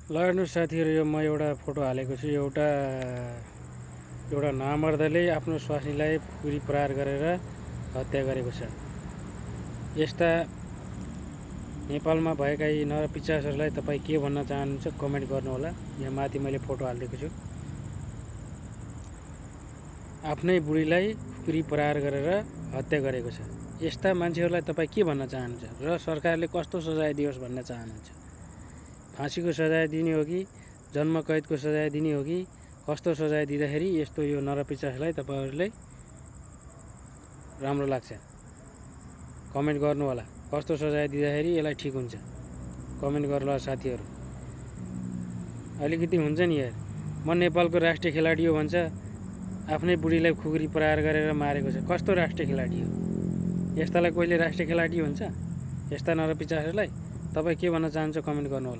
ल हेर्नुहोस् साथीहरू, यो म एउटा फोटो हालेको छु। एउटा नामर्दले आफ्नो स्वास्नीलाई खुकुरी प्रहार गरेर हत्या गरेको छ। यस्ता नेपालमा भएका यी नरपिशाचहरूलाई तपाईँ के भन्न चाहनुहुन्छ कमेन्ट गर्नुहोला। यहाँ माथि मैले फोटो हालिदिएको छु। आफ्नै बुढीलाई खुकुरी प्रहार गरेर हत्या गरेको छ। यस्ता मान्छेहरूलाई तपाईँ के भन्न चाहनुहुन्छ र सरकारले कस्तो सजाय दियोस् भन्न चाहनुहुन्छ? फाँसीको सजाय दिने हो कि जन्मकैदको सजाय दिने हो कि कस्तो सजाय दिँदाखेरि यस्तो यो नरपिशाचलाई तपाईँहरूले राम्रो लाग्छ? कमेन्ट गर्नु होला। कस्तो सजाय दिँदाखेरि यसलाई ठिक हुन्छ कमेन्ट गर्नु होला साथीहरू। अलिकति हुन्छ नि यार। म नेपालको राष्ट्रिय खेलाडी हो भन्छ, आफ्नै बुढीलाई खुकुरी प्रहार गरेर मारेको छ। कस्तो राष्ट्रिय खेलाडी हो? यस्तालाई कोहीले राष्ट्रिय खेलाडी भन्छ? यस्ता नरपिशाचहरूलाई तपाईँ के भन्न चाहन्छ कमेन्ट गर्नु होला।